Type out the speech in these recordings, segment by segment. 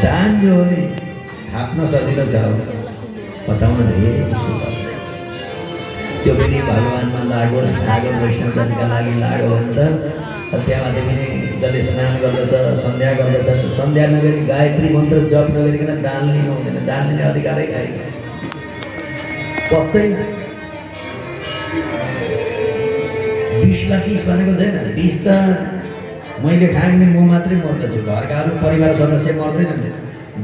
दान जो हो नि थाप्न सजिलो छ, पचाउन धेरै मुस्किल छ। त्यो पनि भगवानमा लागो वैष्णवजनका लागि लागो हुन्छ। त्यहाँमाथि पनि जसले स्नान गर्दछ, सन्ध्या गर्दछ, सन्ध्या नगरी गायत्री मन्त्र जप नगरिकन दान लिनु हुँदैन। दान लिने अधिकारै छैन, पक्कै 20 लाख 20 भनेको छैन। 20 त मैले खाएँ भने म मात्रै मर्दछु, घरका अरू परिवार सदस्य मर्दैनन्।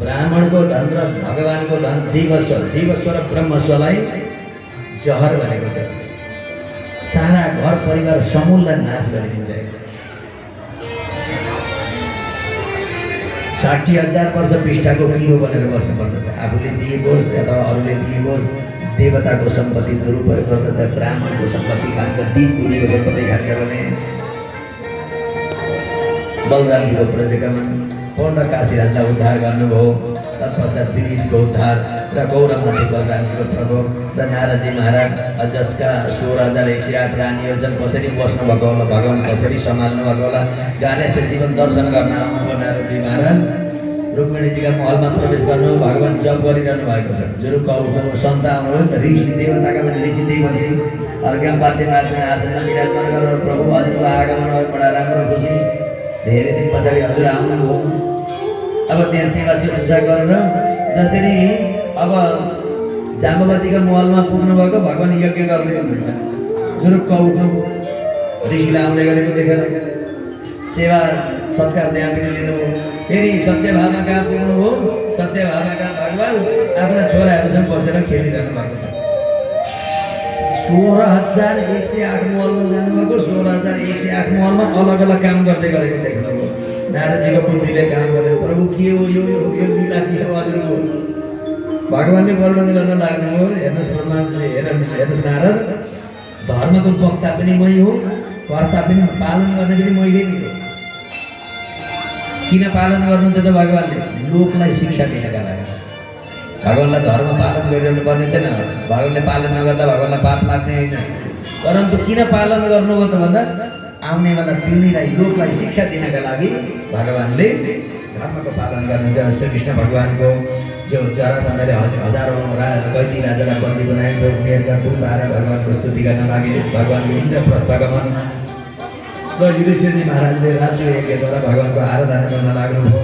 ब्राह्मणको धन र भगवानको धन दिवस्व र ब्रह्मस्वलाई जहर भनेको छ। सारा घर परिवार समूललाई नाश गरिदिन्छ। 60,000 वर्ष विष्ठाको पिरो बनेर बस्नुपर्दछ। आफूले दिएकोस् अथवा अरूले दिएकोस्, देवताको सम्पत्ति दुरुपयोग गर्दछ, ब्राह्मणको सम्पत्ति खान्छ, दिनको सम्पत्ति खान्छ भने बलरामजीको प्रजगमन पूर्ण काशी राज्य उद्धार गर्नुभयो। तत्पश्चात विविधको उद्धार र गौरवमती बलरामजीको प्रभु र नारदजी महाराज, जसका 16,108 रानीहरू कसरी बस्नु भएको होला, भगवान् कसरी सम्हाल्नु भएको होला, गार्हस्थ्य जीवन दर्शन गर्न आउनुभयो नारदजी महाराज। रुक्मिणीजीका महलमा प्रवेश गर्नु, भगवान् जप गरिरहनु भएको छ। जुरुकको सन्त आउनुभयो, ऋषि देवताका पनि ऋषि देवपछि अर्घ्यपाद्यमाथि आसनमा विराजमान गरेर प्रभु हजुरको आगमन भयो, बडा राम्रो खुसी। धेरै दिन पछाडि हजुर आउनुभयो। अब त्यहाँ सेवा शुश्रूषा गरेर जसरी अब जाम्बवतीका महलमा पुग्नु भएको, भगवान् यज्ञ गर्दै हुनुहुन्छ। जुरुक्क उठ्नु, ऋषिलाई आउँदै गरेको देखेर सेवा सत्कार त्यहाँ पनि लिनु। फेरि सत्यभामा कहाँ पुग्नु हो, सत्यभामा कहाँ भगवान् आफ्ना छोराहरूसँग बसेर खेलिरहनु भएको छ। 16,108 महलमा जानुभएको। 16,108 महलमा अलग अलग काम गर्दै गरेको देख्नुभयो। नारदजीको बुद्धिले काम गर्यो, प्रभु के हो यो लीला के हो हजुरको? भगवान्ले वर्णन गर्न लाग्नुभयो। हेर्नुहोस् ब्रह्माजीले, हेर्नुहोस् नारद, धर्मको वक्ता पनि मै हो, कर्ता पनि, पालन गर्ने पनि मैले नि हो। किन पालन गर्नुहुन्छ त भगवान्ले? लोकलाई शिक्षा दिनका लागि। भगवान्लाई धर्म पालन गरिरहनु पर्ने छैन। भगवान्ले पालन नगर्दा भगवान्लाई पाप लाग्ने होइन। परन्तु किन पालन गर्नुभयो त भन्दा आउनेवाला पिँढीलाई, लोकलाई शिक्षा दिनका लागि भगवान्ले धर्मको पालन गर्नुहुन्छ। श्रीकृष्ण भगवान्को जो जरासन्धले हजारौँ कैदी राजालाई बन्दी बनाएको, उनीहरूका दूत आएर भगवान्को स्तुति गर्न लागि भगवान्को इन्द्रप्रस्थ गमन र युधिष्ठिरजी महाराजले राष्ट्र यज्ञद्वारा भगवान्को आराधना गर्न लाग्नुभयो।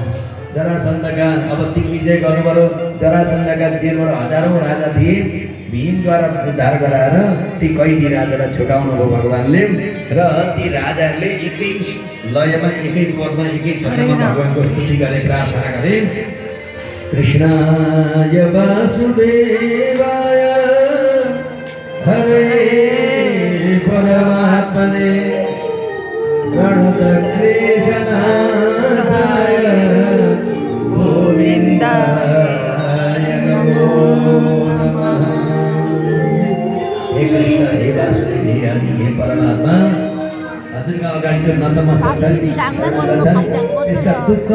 जरासन्धका अब दिग्विजय गर्नुभयो। जरासन्धका जेलबाट हजारौँ राजा थिए, भीमद्वारा उद्धार गराएर ती कैदी राजालाई छुटाउनु भयो भगवान्ले। र ती राजाहरूले एकै लयमा, एकै पदमा, एकै छन्दमा भगवान्को स्तुति गरे, प्रार्थना गरे। कृष्णाय वासुदेवाय हरे परमात्मने प्रणतक्लेशनाशाय गोविन्दाय नमो नमः। हे कृष्ण, हे वासुदेव, हे हरि, हे परमात्मा, हजुरका अगाडि जो नतमस्तक छन्, यसका दुःख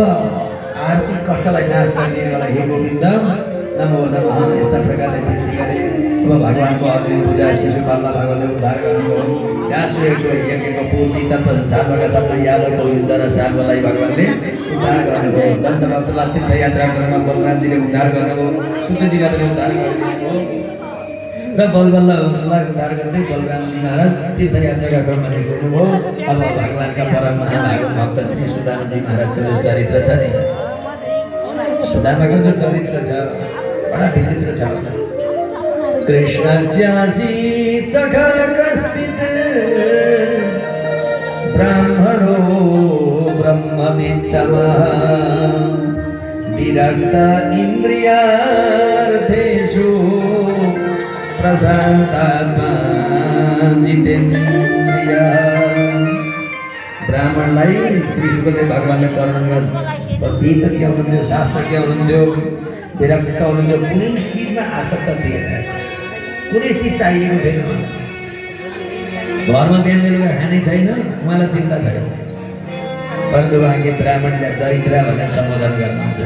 आर्ती कष्टलाई नाश गरिदिनेवाला हे गोविन्द नमो नमः। यस्ता प्रकारले विनती गरे। अब भगवान्को अग्नि पूजा शिशुपाललाई भगवान्ले उद्धार गर्नुभयो। यहाँ सूर्यको यज्ञको पूर्ति तत्पश्चात सालका सबै यादवको युद्ध र साललाई भगवान्ले उद्धार गर्नुभयो। दन्तभक्तलाई तीर्थयात्रा गर्न बलरामजीले उद्धार गर्नुभयो। शुद्धजीलाई पनि उद्धार गरिदिनुभयो र बलबललाई उद्धार गर्दै बलरामजी महाराज तीर्थयात्राका क्रममा निस्कनुभयो। अब भगवान्का परम महाभागवत भक्त श्री सुदामाजी महाराजको जो चरित्र छ नि, सुदामाको जो चरित्र छ बडा विचित्र छ। कृष्णस्यासीत् सखा कश्चित् ब्राह्मणो ब्रह्मवित्तमः विरक्त इन्द्रियार्थेषु प्रशान्तात्मा जितेन्द्रिय। ब्राह्मणलाई श्री सुखदेव भगवान्ले वर्णन गर्नु, वितज्ञ हुनुहुन्थ्यो, शास्त्रज्ञ हुनुहुन्थ्यो, विरक्त हुनुहुन्थ्यो, कुनै चिजमा आसक्त थिएन, कुनै चिज चाहिएको थिएन। घरमा बिहान बेलुका खाने छैन, उहाँलाई चिन्ता छैन। परन्तु उहाँले ब्राह्मणलाई दरिद्र भनेर सम्बोधन गर्नुहुन्छ।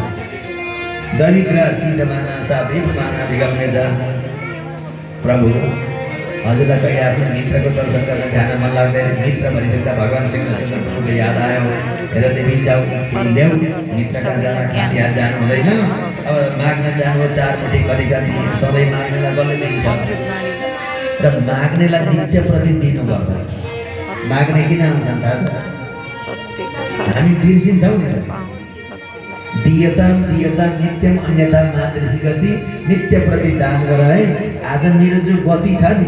दरिद्र सिद्धमाना सा विभमाना विगम्य छ। प्रभु हजुरलाई कहिले आफ्नो मित्रको दर्शन गर्न जान मन लाग्दैन, मित्र भनिसक्दा भगवान् सिंहसँग प्रभुको याद आयो, हेर देवी जाऊ ल्याऊ, मित्र कहाँ जान खाली हात जानु हुँदैन। अब माग्न जानु 4 मुठी कनिका दिए, सधैँ माग्नेलाई कसले दिन्छ र माग्नेलाई नित्य प्रति दिनुपर्छ। माग्ने किन हुन्छन् थाहा छ? हामी बिर्सिन्छौँ नि। दियताम दियताम नित्यम अन्यथा मादृशी गति, नित्य प्रति दान गर है। आज मेरो जो गति छ नि,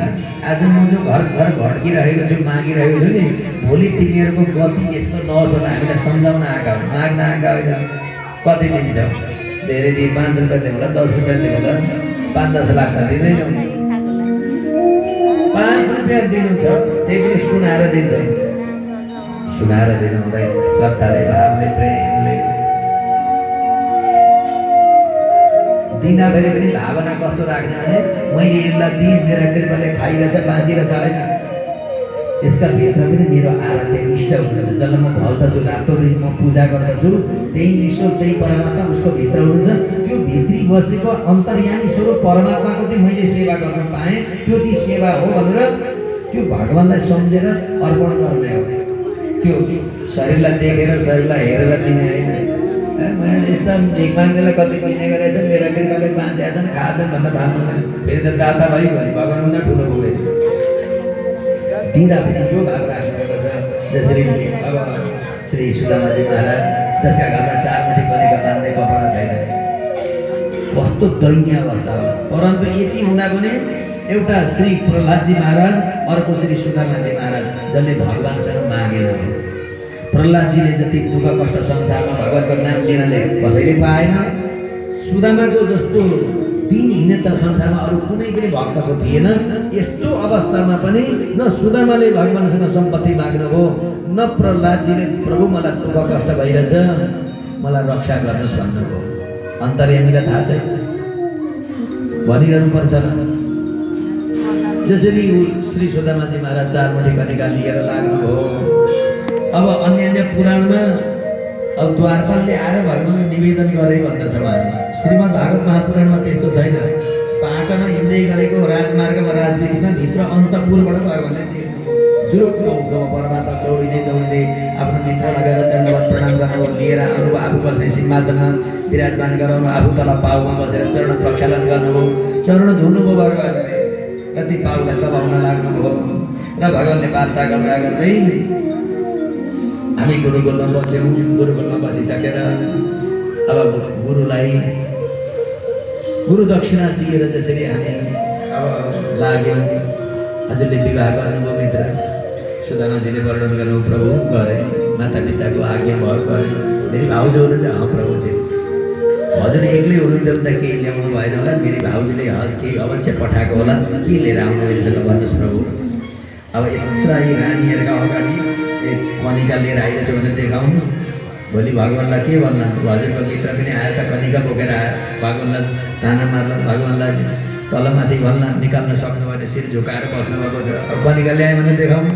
आज म जो घर घर भड्किरहेको छु, मागिरहेको छु नि, भोलि तिमीहरूको गति यस्तो नहोस् भनेर हामीलाई सम्झाउन आएका हो, माग्न आएका होइन। कति दिन्छौ? धेरै दिए 5 रुपियाँ दिउँ होला, 10 रुपियाँ दिउँ होला, 5-10 लाख त दिँदैनौँ। 5 रुपियाँ दिनु छ, त्यही पनि सुनाएर दिन्छ। सुनाएर दिनु हुँदैन, श्रद्धाले, भावले, प्रेमले दिँदाखेरि पनि भावना कस्तो राख्ने भने मैले यसलाई दिएँ, मेरा कृपाले खाइरहेछ, बाँचिरहेछ होइन। यसका भित्र पनि मेरो आराध्य इष्ट हुनुहुन्छ, जसलाई म भल्दछु, रातोदिन म पूजा गर्दछु, त्यही ईश्वर, त्यही परमात्मा उसको भित्र हुनुहुन्छ। त्यो भित्री बसेको अन्तर्यामी स्वरूप परमात्माको चाहिँ मैले सेवा गर्न पाएँ, त्यो चाहिँ सेवा हो भनेर त्यो भगवान्लाई सम्झेर अर्पण गर्ने हो। त्यो शरीरलाई देखेर, शरीरलाई हेरेर दिने होइन। मैले यस्ता भिख माग्नेलाई कति दिने गरेछ, मेरा कृपाले बाँचेका छन्, खाएछन् भन्न थाल्नु। फेरि त दाता भयो भने भगवान्भन्दा ठुलो पुगेछ। दिँदा पनि यो भाव राख्नुभएको छ। जसरी अब श्री सुदामाजी महाराज, जसका घरमा 4 मुठी कनिका तान्ने कपडा छैन, कस्तो दैन्य अवस्था होला। परन्तु यति हुँदा पनि एउटा श्री प्रहलादजी महाराज, अर्को श्री सुदामाजी महाराज, जसले भगवान्सँग मागेन। प्रहलादजीले जति दुःख कष्ट संसारमा भगवान्को नाम लिनाले कसैले पाएन, सुदामाको जस्तो दिनहीनता संसारमा अरू कुनै पनि भक्तको थिएन। यस्तो अवस्थामा पनि न सुदामाले भगवान्सँग सम्पत्ति माग्नुभयो, न प्रहलादजीले प्रभु मलाई दुःख कष्ट भइरहेछ, मलाई रक्षा गर्नुहोस् भन्नुभयो। अन्तर्यामीलाई थाहा छैन, भनिरहनु पर्छ। जसरी श्री सुदामाजी महाराज 4 मुठी कनिका लिएर लाग्नुभयो। अब अन्य पुराणमा अब द्वारपालले आएर भगवान्ले निवेदन गरे भन्दछ उहाँले। श्रीमद् भागवत महापुराणमा त्यस्तो छैन। पाटोमा हिँड्दै गरेको राजमार्गमा, राजनीतिमा भित्र अन्तपुरबाट भगवान्ले जुरुक्क परमात्मा दौडिँदै आफ्नो मित्रलाई गएर दण्डवत प्रणाम गर्नुभयो, लिएर आउनुभयो, आफू बस्ने सिंहासनमा विराजमान गराउनु, आफू तल पाउमा बसेर चरण प्रक्षालन गर्नुभयो, चरण धुनुभयो भगवान्ले। कति पाउलाई दबाउन लाग्नुभयो र भगवान्ले वार्ता गर्दै हामी गुरुकुलमा बस्यौँ। गुरुकुलमा बसिसकेर अब गुरुलाई गुरु दक्षिणा दिएर जसरी हामी अब लाग्यौँ। हजुरले विवाह गर्नुभयो मित्र, सुदामाजीले वर्णन गर्नु, प्रभु गरे, माता पिताको आज्ञा भयो, गरे। फेरि भाउजू हुनुहुन्छ, प्रभु चाहिँ हजुर एक्लै हुनुहुन्छ भने त केही ल्याउनु भएन होला, मेरो भाउजूले केही अवश्य पठाएको होला, के लिएर आउनुहुन्छ भन्नुहोस् प्रभु। अब यत्रा यी रानीहरूका अगाडि कनिका लिएर आइरहेछ भनेर देखाउनु। भोलि भगवान्लाई के भन्ला, हजुरको मित्र पनि आएर त कनिका बोकेर आयो, भगवान्लाई ताना मार्ला, भगवान्लाई तलमाथि भन्ला, निकाल्न सक्नु भने सिर झुकाएर बस्नुभएको छ। अब कनिका ल्यायो भने देखाउनु।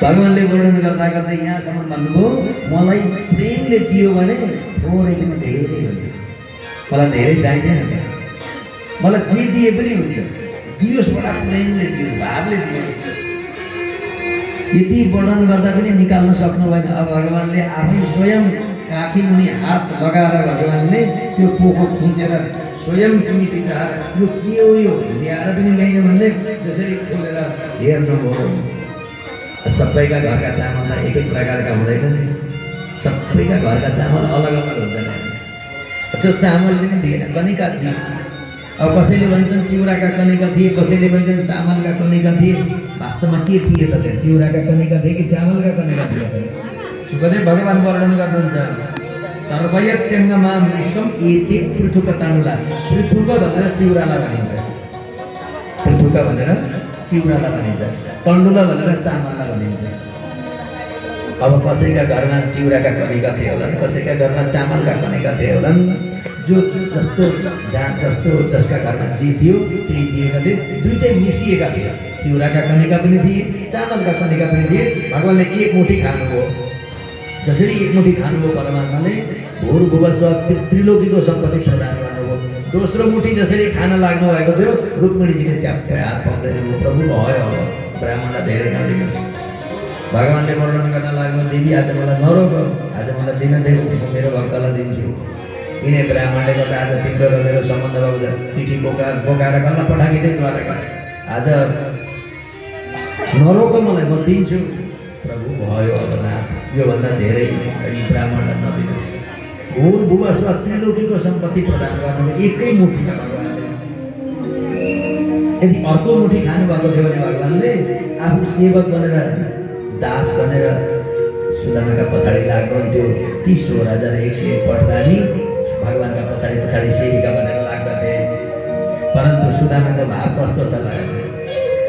भगवान्ले वर्णन गर्दा गर्दै यहाँसम्म भन्नुभयो, मलाई प्रेमले दियो भने थोरै पनि धेरै हुन्छ, मलाई धेरै चाहिँदैन, मलाई जे दिए पनि हुन्छ, दियोस् बडा प्रेमले दियो, भावले दियो। यदि वर्णन गर्दा पनि निकाल्न सक्नु भएन। अब भगवान्ले आफै स्वयं काखी मुनि हात लगाएर भगवान्ले त्यो पोको खिचेर स्वयं पितार यो के हो, यो ल्याएर पनि ल्याइयो भने जसरी खोलेर हेर्नुभयो। सबैका घरका चामललाई एकै प्रकारका हुँदैन नि, सबैका घरका चामल अलग अलग हुँदैन। त्यो चामल पनि दिएन, कनिका थिए। अब कसैले भन्छन् चिउराका कनिका थिए, कसैले भन्छन् चामलका कनिका थिए। वास्तवमा के थिए त त्यहाँ? चिउराका कनिका थिए कि चामलका कनिका थिए? सुखदेव भगवान् वर्णन गर्नुहुन्छ, सर्वयत्यङ्गमां विश्वम एते पृथुक तानुला। पृथुक भनेर चिउरालाई भनिन्छ, पृथुक भनेर चिउरालाई भनिन्छ, तण्डुला भनेर चामललाई भनिन्छ। अब कसैका घरमा चिउराका कनिका थिए होलान्, कसैका घरमा चामलका कनिका थिए होलान्। जो जस्तो जसका घरमा जे थियो त्यही दिएका थिए, दुइटै मिसिएका थिए। चिउराका कनिका पनि थिए, चामलका कनिका पनि थिए। भगवान्ले एक मुठी खानुभयो। जसरी एक मुठी खानुभयो परमात्माले, भूर भुवस्व त्रिलोकीको सम्पत्ति प्रदान गर्नुभयो। दोस्रो मुठी जसरी खान लाग्नु भएको थियो रुक्मिणीजीले च्याप्टै हात पाउँदैन प्रभु भयो अब ब्राह्मणलाई धेरै नदिनुहोस्। भगवान्ले वर्णन गर्न लाग्नु देवी आज मलाई नरोक, आज मलाई दिन देऊ, म मेरो भक्तलाई दिन्छु। यिनै ब्राह्मणले गर्दा आज तिम्रो र मेरो सम्बन्ध भएको चिठी बोकाएर गर्न पठाइदिँदै गरेका आज नरोक मलाई, म दिन्छु। प्रभु भयो अब नाथ, योभन्दा धेरै ब्राह्मणलाई नदिनुहोस्। घोर भूवश त्रिलोकीको सम्पत्ति प्रदान गर्नु एकै मुठीमा भगवान्ले। यदि अर्को मुठी खानुभएको थियो भने भगवान्ले आफू सेवक बनेर दास बनेर सुदामाका पछाडि लाग्नुहुन्थ्यो। ती 16,100 पठरानी भगवान्का पछाडि पछाडि सेविका बनेर लाग्दथे। परन्तु सुदामाको भाव कस्तो छ लाग्यो,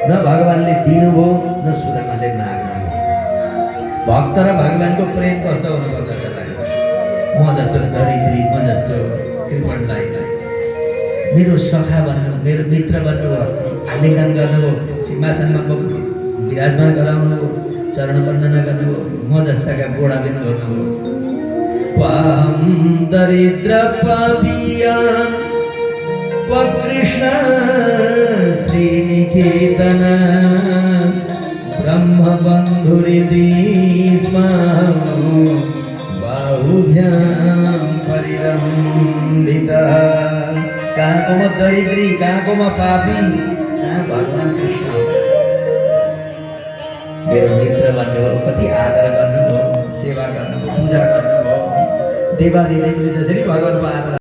न भगवान्ले दिनुभयो न सुदामाले माग्नुभयो। भक्त र भगवान्को प्रेम कस्तो हुनुपर्दछ लाग्यो। म जस्तो दरिद्री, म जस्तो कृपणलाई मेरो सखा भन्नु, मेरो मित्र भन्नु, आलिङ्गन गर्नुभयो, सिंहासनमा विराजमान गराउनु, चरण वन्दना गर्नुभयो, म जस्ताका गोडाबिन गर्नुभयो। पाहम दरिद्र पापिया कृष्ण श्रीनिकेतन ब्रह्म बन्धुरिदिस्म बाहुभ्याम परिरम्भिता। कहाँको म दरिद्री, कहाँको म पापी, कहाँ भगवान् कृष्ण मेरो मित्र भन्नुभयो, कति आदर गर्नुभयो, सेवा गर्नुभयो, पूजा गर्नुभयो। देवादिदेवले जसरी भगवान्को आदर